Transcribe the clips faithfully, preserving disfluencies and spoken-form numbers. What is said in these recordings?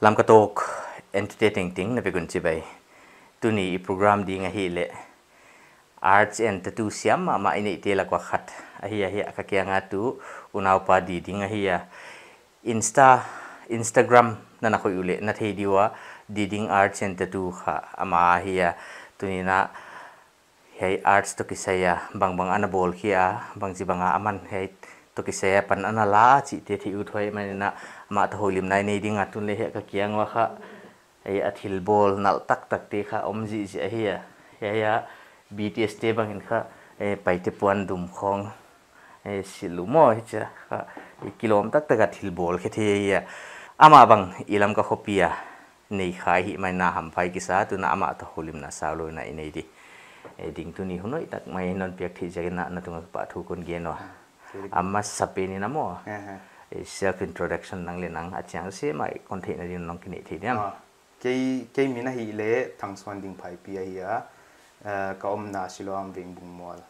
Lamka Talk entute tengteng na vek un chibai. Tuni i program ding ahihleh arts and tattoo siam mahmah i neihte lak uah khat ahi, ahi a, ka kianga tu unaupa Diding ahi a. Insta, Instagram na na khoih uleh na thei di ua, Diding Arts and Tattoo kha ama ahi a. Tuni a hiai arts toh kisai a bangbang ana bawl khia, bangchibang a aman hiai toh kisai a pan ana la chihte theih ut huai manin a, amah toh houlimna i nei ding a. Tun leh hiai ka kiang ua kha, ei, a thilbawl nalh taktakte kha om ziahziah ahi a. Hiai a B T S te bangin kha, ei, Paite puan dum khawng, ei, silh uh maw, hichia kha, ei, kilawm taktak a thilbawl khe thei ahi a. Amah bang i Lamka khopi a nei kha ahih manin a hampha i kisa, tun a amah toh houlimna saulou in a i nei di. Ei, Ding, tuni hun hoih tak mai non piak theih ziakin a na tungah kipahthu kon gen ua. Sure. A masapen in a maw, aha, ei, self introduction nang leh nang a chiang se mai kon theihna ding non kineih thei diam? Ah, kei, kei min ahihleh Thangsuanding Phaipi ahi a, eh, ka omna Siloam Vengbung Mual.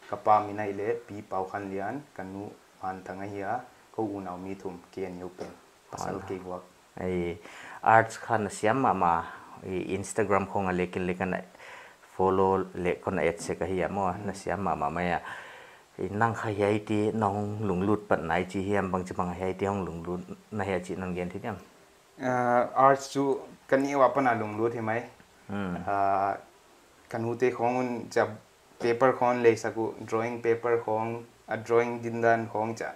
Ka pa min ahihleh Pi Paukhanlian, ka nu Manthang ahi a, kou unau mi thum, kei a neu pen. Pasal, ala, kei vuak. Ei, arts kha na siam mahmah, ei, Instagram khawng a leh ken leh ka na follow leh kon na add sek ahi a maw, hmm, na siam mahmah mai a. Ei, nang kha hiaite nong lunglut patna i chi hiam, bangchibang hiaite hong lunglut na hia chih non gen thei diam? Ah, arts chu ka neu apan a lunglut hi mai. Hmm. Ah, ka nute khawng un cha paper khawng leisak uh, drawing paper khawng, a drawing dindan khawng cha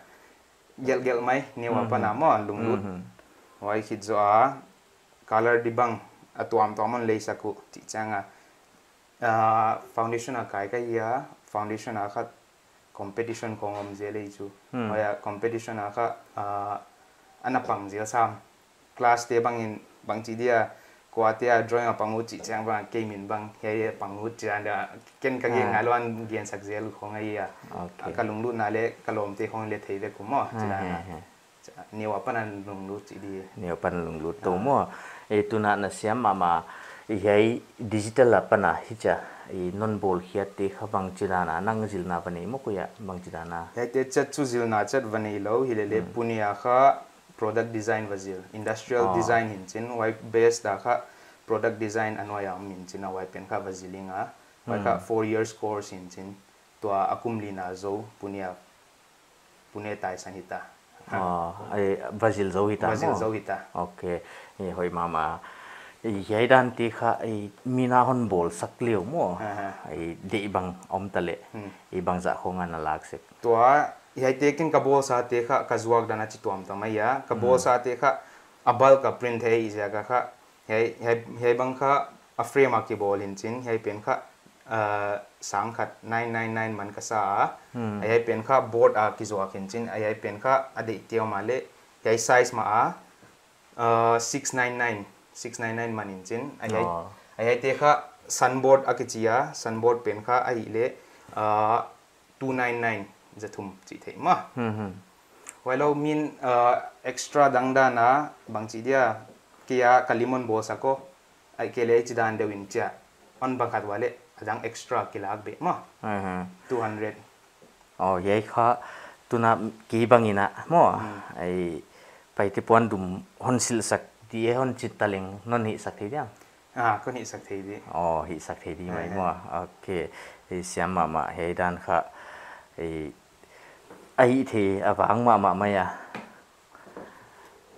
gelhgelh mai, neu apan a, mhm, maw, lunglut. Mhm. Huai khit zoh a, color dibang a tuamtuam hon leisak uh chih chiang a. Ah, foundation a kai ka hi a, foundation a kha competition khawng om zel ei chu. Hmm. Huai a competition a kha, ah, ana pang zel sam. Class te bangin, bangchi dia, kuate a drawing a pang ut chih chiang bang, kei min bang, hiai a pang ut chih dan dia, ken ka gen, ah, ngai lou a gensak zel khawng ahi a. Okay. Ka lunglutna leh ka lawmte khawng leh thei vek uh maw, ah, chih dan a. He, he. Neu apan a lunglut chih di. Neu apan lunglut tou, ah, maw. Ei, tun a na siam mahmah, ei, hiai digital apan a hichia, ei, non bawlkhiatte kha bangchi dan a nang zilna va nei maw, koia bangchi dan a? Hiaite chiat chu zilna chiat va nei lou, hilele, hmm, Pune a kha product design va zil. Industrial, oh, design hi'n chin, huai base a kha product design a nuai a om hi'n chin, a huai pen kha va zil ing a. Huai kha, hmm, four years course hi'n chin, tua a kum lina zou, Pune a, Pune taisan hita. Oh, ei, va zil zou hita maw? Va zil zou hita. Okay. Ei, hoih mahmah. Ei, hiai dante kha, ei, mi na hon bawlsak leh maw, aha, ei, deih bang om ta leh, hmm, ei, bangzah khawng a na lak sek? Tua, hiaite ken ka bawlsate kha, ka zuak dan a chi tuamtuam ahi a. Ka, hmm, bawlsate kha, a bulk a print hi ziak a kha, hiai, hiai, hiai bang kha a frame a kibawl hi'n chin, hiai pen kha, ah, sang khat nine nine nine man ka sa a. Hmm. Hiai pen kha board a kizuak hi'n chin, hiai pen kha a deihte om a leh, hiai size mah a, ah, six nine nine, six nine nine man hi'n chin. Hiai, oh, hiaite kha sunboard a kichi a, sunboard pen kha ahihleh, ah, two nine nine, za thum chih theih maw. Hmm, hmm. Huailou min, uh, extra dangdan a, bangchi dia, kei a ka lim hon bawlsak uh, ahihkeileh chi dan deuh in chia. Hon bang khat ua leh, a dang extra kilak beh maw. Hmm, hmm. Two hundred. Oh, hiai kha, tun a kei bangin a maw. Hmm. Ei, Paite puan dum hon silhsak di, hon chih taleng, non hihsak thei diam? Ah, kon hihsak thei di. Oh, hihsak thei di mai, eh, eh, maw. Okay. Ei, siam mahmah, hiai dan kha, ei, a hih theih a vang mahmah mai a.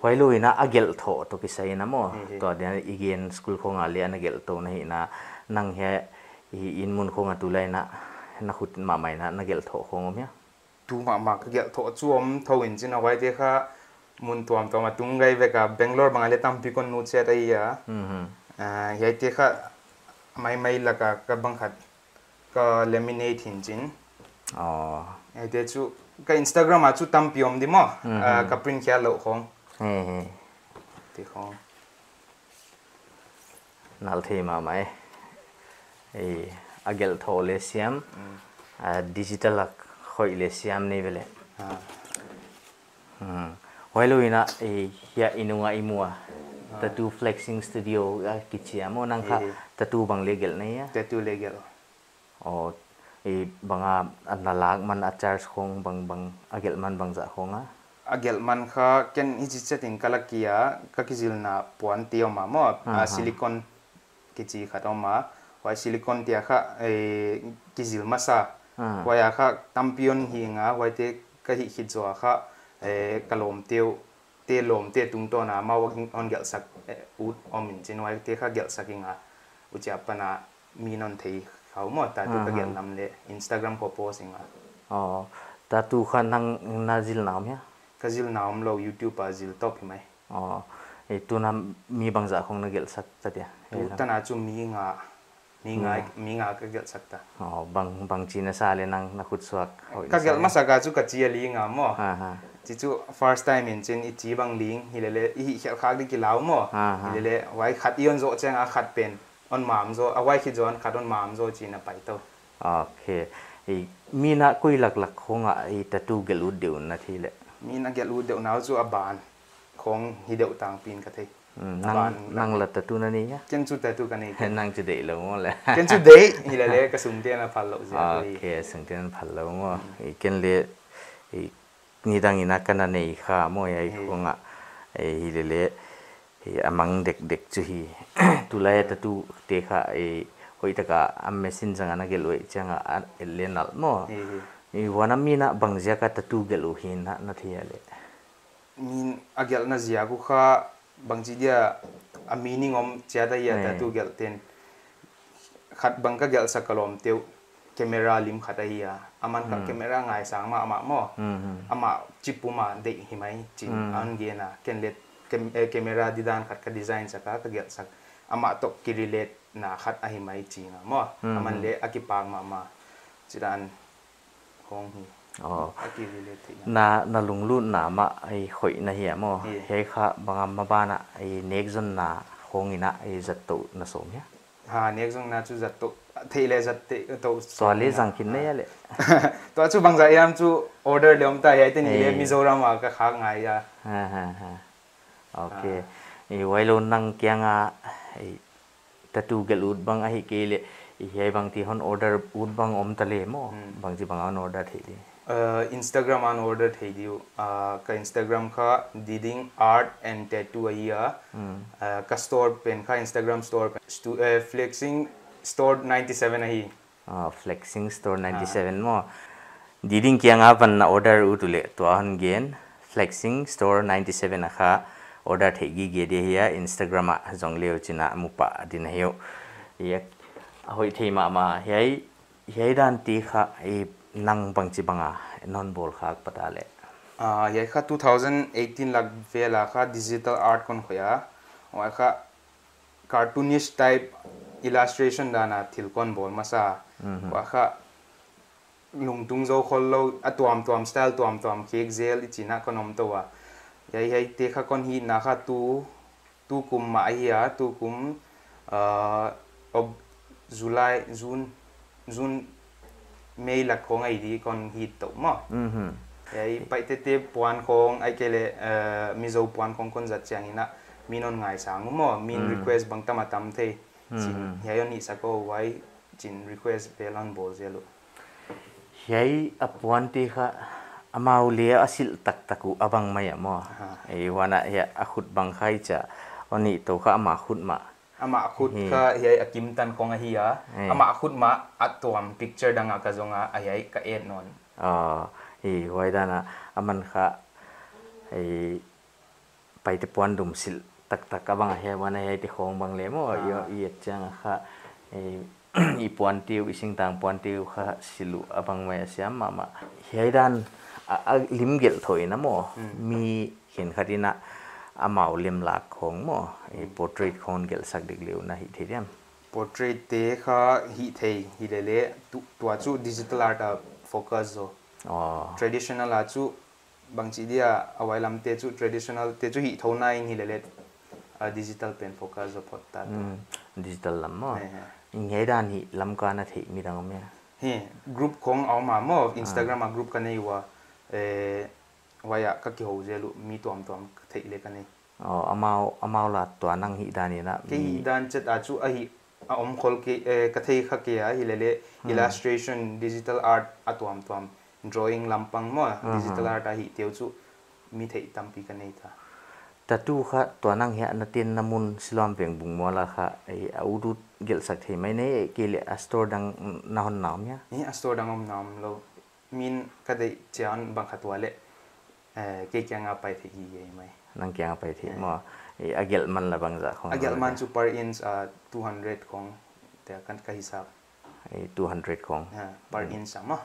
Huailou in a, a gelh thoh toh kisai in a maw. Eh, eh. Tua dia i gen school khawng a leh ana gelh tou na hi in a, nang hiai, ei, inn mun khawng a tulai in a, na khut mahmah in a, na gelh thoh khawng om hia? Tu mahmah ka gelh thoh chu om thou in chin, a huaite kha mun tuamtuam a tung gai vek a, Bangalore bang a leh tampi kon nutchiat ahi a. Mhm. Ah, hiaite kha maimai lak a ka bang khat ka laminate hi'n chin. Oh. Hiaite chu ka Instagram a chu tampi om di maw. Mhm. Ah, ka print khial louh khawng. He, he. Te khawng. Nalh thei mahmah e. Ei, a gelh thoh leh siam, mm, a digital a khoih leh siam nei ve leh. Ah. Hmm. Huailou in a, ei, hiai i nung a i mu a. Ah. Tattoo Flexing Studio a kichi a maw, nang kha, eh, tattoo bang leh gelh na hia? Tattoo leh gelh. Oh, ei, bang a, a na lak man a charge khawng bang, bang a gelh man bangzah khawng a? A gelh man kha ken hichi chet in ka la kia, ka kizilna puan te om a maw, a, silicone kichi khat om a, huai silicone te a kha, eh, kizil masa. Huai a kha tampi hon hing a, huaite ka hih khit zoh a kha, eh, ka lawmte uh, te lawmte tungtawn a amau hon gelhsak, eh, ut om in chin, huaite kha gelhsak ing a, huchia pan a mi'n hon thei kha uh maw, tattoo ka gelh lam leh Instagram khong post ing a. Oh, tattoo kha nang na zilna om hia? Ka zilna om lou, YouTube a zil top hi mai. Oh, eh, tuin mi bangzah khong na gelhsak ta dia? Tutan a chu mi nga, mi nga, mi nga ka gelhsak ta. Oh, bang, bangchi na sa leh nang na khut suak hoih na sa leh? Ka gelh masak a chu ka chi a ling a maw. Chi chu first time in chin i chi bang ling, hilele i hih khelh khak di kilau maw. Hilele huai khat i hon zoh chiang a khat pen hon mam zaw, a huai khit zoh a khat hon mam zaw chi'n a pai tou. Ok. I, mi'n a koi laklak khong a i tattoo gelh ut deuh na thei leh? Mi'n a gelh ut deuhna uh chu a ban khong hi deuh tangpi in ka thei. Hmm, nang, nang la tattoo na nei hia? Ken chu tattoo ka nei. Nang chu deih lou maw leh? Ken chu deih, hilele ka sungte'n a phal lou ziak. Ok, sungte'n a phal lou maw. I, ken leh, i, nidang in a ka na nei kha maw, hiai khong a, eh, hilele, eh, a mang dekdek chu hi. Tulai a tattoo te kha, eh, hoihtak a a machine zang a na gelh uh chiang a, a et leh nalh maw. Eh, huan a mi'n a bangziak a tattoo gelh uh hi'n na, na thei a leh? Mi'n a gelhna ziak uh kha bangchi dia a meaning om chiat ahi a, tattoo gelh te'n. Khat bang ka gelhsak ka lawmte uh, camera lim khat ahi a. Aman kha camera ngaisang mahmah maw. Amah chip pum a deih hi mai chi'n a hon gen a. Ken leh cam-, eh, camera didan khat ka design sak a, ka gelhsak. Amah toh ki relate na khat ahi mai chi'n a maw. Aman leh a kipak mahmah. Chidan khong hi. Oh. A ki relate theihna. Na, na lunglutna mah a hoih na hi a maw. Hiai kha bang a maban a nekzonna khong in a zat tou na sawm hia? Ha, nekzonna chu zat tou, thei leh zat tou sawm. Tua leh zang khin na hia leh? Tua chu bangzah hiam chu order leh om ta, hiaite ni leh Mizoram a ka khak ngai a. Ha, ha, ha. Ok. I, huailou nang kiang a, i, tattoo gelh ut bang ahihkeileh, i, hiai bangte hon order ut bang om ta leh maw? Bangchi bang a hon order thei di? Uh, Instagram a hon order thei di uh. Uh, ka Instagram kha Diding Art and Tattoo ahi a. Uh, ka store pen kha, Instagram store pen, stu-, eh, Flexing Store ninety seven ahi. Ah, Flexing Store ninety seven maw. Diding kiang a van na order ut uleh tua hon gen. Flexing Store ninety seven a kha order theih gige di ahi a, Instagram a zong leh uh chi'n a mu pah ding ahi uh. Hiai a hoih thei mahmah, hiai, hiai dan te kha i nang bangchi bang a non bawl khak pat a leh? Ah, hiai kha two thousand eighteen lak vel a kha digital art kon khoih a. Huai kha cartoonish type illustration dan a thil kon bawl masa. Huai kha lungtung zou khollou, a tuamtuam style tuamtuam khek zel i chi'n a kon om tou a. Hiai, hiaite kha kon hihna kha tu, tukum mah ahi a, tukum, uh, Oc-, July, June, June, May lak khong ahi di kon hih tou maw. Hiai Paite te puan khong, ahihkeileh, eh, Mizo puan khong kon zat chiang in a, mi'n hon ngaisang uh maw, mi'n request bang tam a tam thei. Chi'n, hiai hon hihsak o, huai chi'n request vel hon bawl zel uh. Hiai a puante kha amau leh a silh taktak uh a bang mai a maw. Eh, huan a hiai a khut bang kha i chia, hon hih tou kha ama khut mah. Ama khut kha hiai a kim tan khong ahi a. Ama khut mah a tuam picture dang a ka zong a, a hiai ka et nawn. Ah, eh, huai dan a, aman kha, eh, Paite puan dum silh taktak a bang a hiai, huan a hiaite khong bang leh maw, i, i et chiang a kha, eh, i puante uh, i singtang puante uh kha silh uh a bang mai a siam mahmah. Hiai dan a, a lim gelh thou in a maw, mi khenkhat in a amau lim lak khong maw, eh, portrait khong gelhsak dek leh uh na hih thei diam? Portrait te kha hih thei, hilele, tu, tua chu digital art a focus zaw. Traditional a chu bangchi dia, a huai lam te chu traditional te chu hih thou na in hilele, a digital pen focus zaw phot ta. Digital lam maw. Hiai dan hi Lamka na theih midang om hia? Hi, group khong a om a maw, Instagram a group ka nei ua, eh, huai a ka kihou zel uh, mi tuamtuam ka theih leh ka nei. Oh, amau, amau la tua nang hih dan in a, kei mi hih dan chet a chu a hih a om khol kei, eh, ka thei kha kei a, hilele illustration, digital art a tuamtuam, drawing lampang maw, digital art a hih teu chu mi theih tampi ka nei ta. Tattoo kha tua nang hiai na tenna mun Siloam Vengbung mual a kha, eh, a ut ut gelhsak thei mai nei, eh, kei leh a store dang na hon na om hia? Eh, a store dang om na om lou. Min ka deih chiang bang kha tua leh, eh, kei kiang a pai thei hi mai. Nang kiang a pai thei maw. Eh, a gelh man la bangzah khong a gelh man chu per inch, ah, two hundred khong, te kan ka hisap. Eh, two hundred khong. Ah, per inch a maw.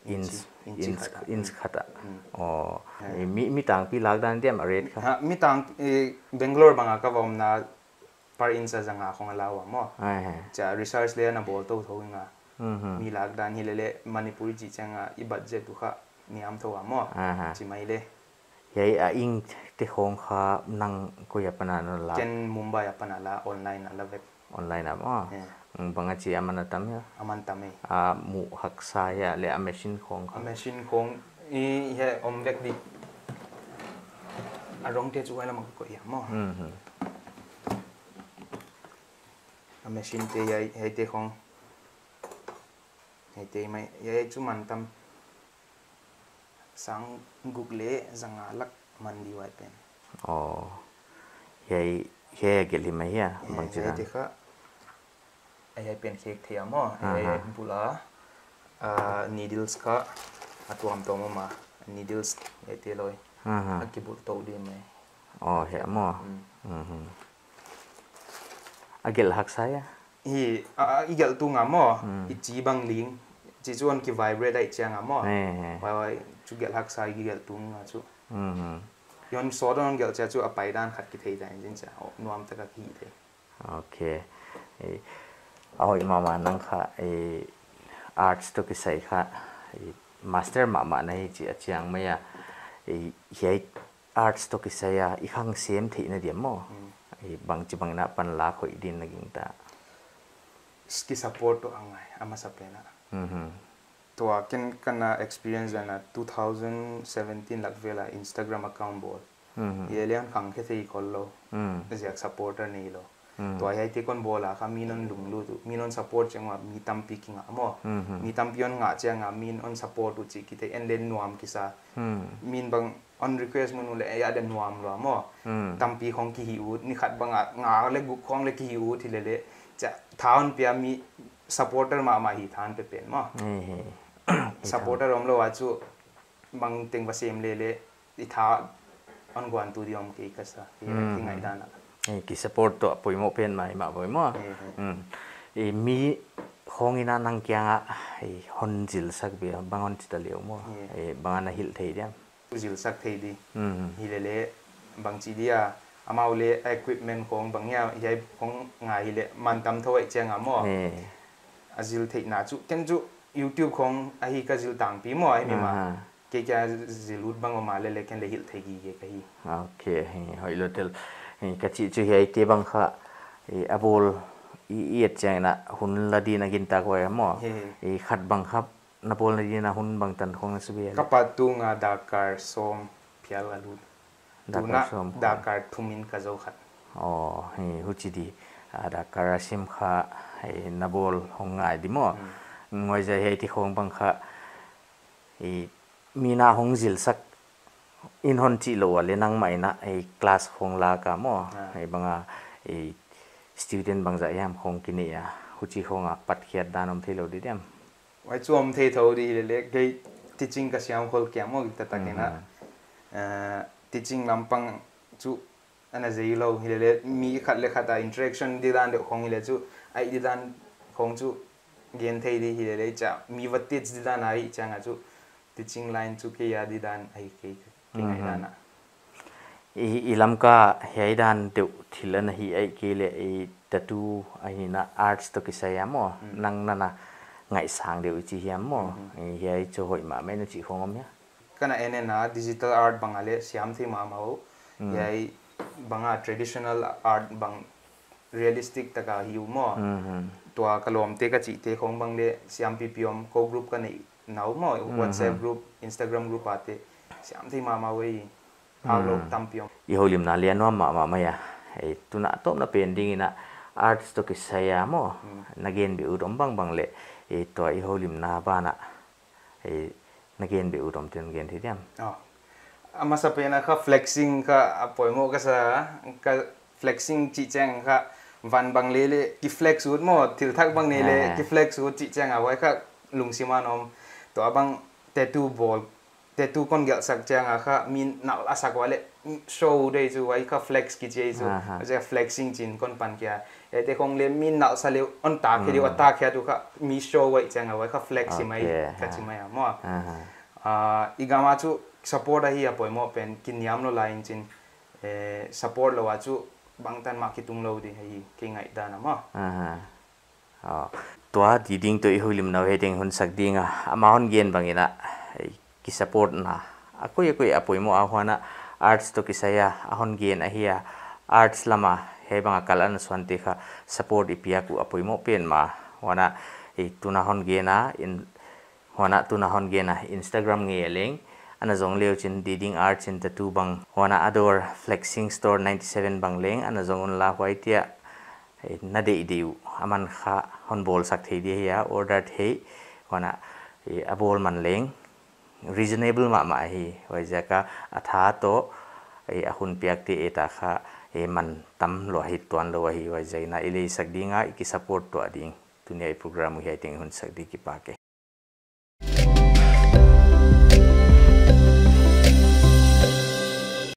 Inch, inch, inch khat a. Inch khat a. Hmm. Oh, eh, mi, mi tangpi lak dan diam a rate kha? Ha, mi tang, eh, Bangalore bang a ka va omna per inch a zanga khong a la ua maw. Ai he. Chia research leh ana bawl tou thou inga. Mhm. Mi lak dan hi lele Manipur chih chiang a i budget uh kha niam thou a maw. Aha. Chi mai le. Hiai a ink te khong kha nang koi a pan a na la? Ken Mumbai a pan a la, online a la vek. Online a maw? Eh. Mm, bang a chi a man a tam hia? A man tam e. A muh haksa hia leh a machine khong kha? A machine khong i he om vek di. A rong te chu huai lam a ka koih hia maw. Mhm. A machine te hiai, hiai te khong. Hiai te mai, hiai chu man tam. Sang guk leh zanga lak man di huai pen. Oh. Hiai, hiai a gelh hi mai hia, eh, bang chi dan? Hiai te kha. Hiai pen khek thei a maw. Aha. Hiai bul a, ah, needles kha a tuamtuam om a. Needles hiai te loi. Aha. A kibulh tou di mai. Oh, hiai maw. Mm. Mhm. A gelh haksa hia? Hi, a, a, i gelh tung a maw, hmm, i chi bang ling, chi chu hon ki vibrate ai chiang a maw. He, he. Huai, huai, chu gelh haksa i gelh tung a chu. Mhm. I hon sawt hon gelh chia chu a pai dan khat ki thei dan jin chia. Oh, nuam taka ki thei. Okay. Eh, a hoih mahmah nang kha, eh, arts toh kisai kha, eh, master mahmah na hi chi a chiang mai a. Eh, hiai arts toh kisai a, i khang sem theihna diam maw? Mm. I bangchi bangin a pan lak hoih din na gingta? Ki support tou a ngai, a masa pen a. Mhm. Tua ken ka na experience dan a two thousand seventeen lak vel a Instagram account bawl. Mhm. Hiai leh hon khang khe thei khol lou. Mm. Ziak supporter nei lou. Mm. Tua hiai te kon bawl a kha min hon lunglut uh, min hon support chiang ua mi tampi ki ngah maw. Mhm. Mi tampi hon ngah chiang a min hon support uh chih ki thei en leh nuam kisa. Mm. Min bang hon request mun uleh, eh, a de nuam lou maw. Hmm. Tampi khong ki hih ut, ni khat bang a nga leh guk khong leh ki hih ut hi lele. Chia, tha hon pia mi supporter mahmah hi tha hon pe pen maw. He, he. Supporter om lou a chu bang teng va sem lele, i tha hon guan tu di om kei ka sa, kei, hmm, ki ngaihdan a. Eh, ki support tou a poimoh pen mai mah poimoh. He, he. Hmm. Eh, mi khong in a nang kiang a, eh, hon zilsak bia, bang hon chi ta leh maw. He. Eh, bang a na hilh thei diam? Zilsak thei di. Mhm. Hi lele, bang chi dia, amau leh equipment khong bang hia, hiai khong ngai hi leh, man tam thou ai chiang a maw. He. A zil theihna chu, ken chu YouTube khong a hi ka zil tangpi maw, a hi mi ma. Aha. Kei kia zil ut bang om a lele, ken leh hilh thei gige ka hi. Okay, he, hoih lou tel. He, ka chih chu hiai te bang kha, he, a bawl, i, i et chiang in a, hun la din a gintak huai maw. He. He, khat bang kha, na bawlna din a hun bangtan khong na suk hia? Ka pat tung a dakar sawm phial a lut. Dakar sawm phial. Tuna dakar thum in ka zou khat. Oh, hi, huchi di. A, dakar a sim kha, hi, na bawl hong ngai di maw. Hmm. Huaiziak hiai te khong bang kha, hi, mi na hong zilsak in hon chih lou a leh nangmah in a, eh, class khong lak a maw. Ah. Eh, bang a, eh, student bangzah hiam khong ki nei a, huchi khong a patkhiat dan om thei lou di diam? Huai chu om thei thou di lele, kei teaching ka siam khol kia maw, ki ta ta kena. Mhm. Eh, teaching lampang chu ana zei lou hi lele, mi khat leh khat a interaction di dan deuh khong hi leh chu, ai di dan khong chu gen thei di hi lele, chia mi va teach di dan a hi chiang a chu, teaching line chu kei a di dan ahi kei, kei ngaihdan a. I, i Lamka hiai dan deuh thil ana hi ai kei leh i tattoo ahi na arts toh kisai a maw, nang nana ngaihsang deuh i chi hiam maw? I hiai chu hoih mahmah na chih khong om hia? Kana en en a digital art bang a leh siam thei mahmah uh. Hiai bang a traditional art bang realistic taka hi uh maw. Tua ka lawmte ka chihte khong bang leh siam pipi om, ko group ka neih na uh maw, WhatsApp group, Instagram group a te siam thei mahmah uh ei. Phak lou tampi om. I houlimna leh a nuam mahmah mai a. Ei, tuna tawpna pen ding in a arts toh kisai a maw. Na gen beh ut om bangbang leh, ei, tua i houlimna ban a, ei, na gen beh ut om ten gen thei diam? Oh. A masapen a kha flexing kha a poimoh ka sa, ka flexing chih chiang kha van bang leh leh ki flex ut maw, thil thak bang nei leh ki flex ut chih chiang a huai kha lungsim a na om. Tua bang tattoo bawl, tattoo kon gelhsak chiang a kha min nalh a sak ua leh show deuh chu huai kha flex kichi chu. Aha. Huai flexing chi'n kon pan kia. Huaite khong leh min nalh sa leh hon tak khe deuh, a tak khe tu kha mi show huai chiang a huai kha flex hi mai, ka chi mai a maw. Aha. Ah, i gam a chu support ahi a poimoh pen, kiniamlou lai in chin, eh, support lou a chu bangtan mah kitung lou di hi, kei ngaihdan a maw. Aha. Ah, tua Diding toh i houlimna uh hiai teng hun sak ding a, amah hon gen bang in a, eh, ki support na. A koi a koi a poimoh a, huan a arts toh kisai a, a hon gen ahi a, arts lam a, hiai bang a kal ana suante kha support i piak uh a poimoh pen mah, huan a, eh, tun a hon gen a, in, huan a tun a hon gen a Instagram ngei a leng, ana zong le uchin Diding Arts in tattoo bang, huan a Ador Flexing Store ninety seven bang leng, ana zong un la huaite a, eh, na deih deih uh, aman kha hon bawlsak thei di ahi a, order thei, huan a, eh, a bawl man leng, reasonable mahmah ahi, huaiziak a a tha toh, eh, a hun piakte et a kha, eh, man tam lua hi tuan lou ahi, huaiziak in a i lei sak ding a, i ki support tuah ding. Tuni a i program uh hiai teng hun sak di, kipak e.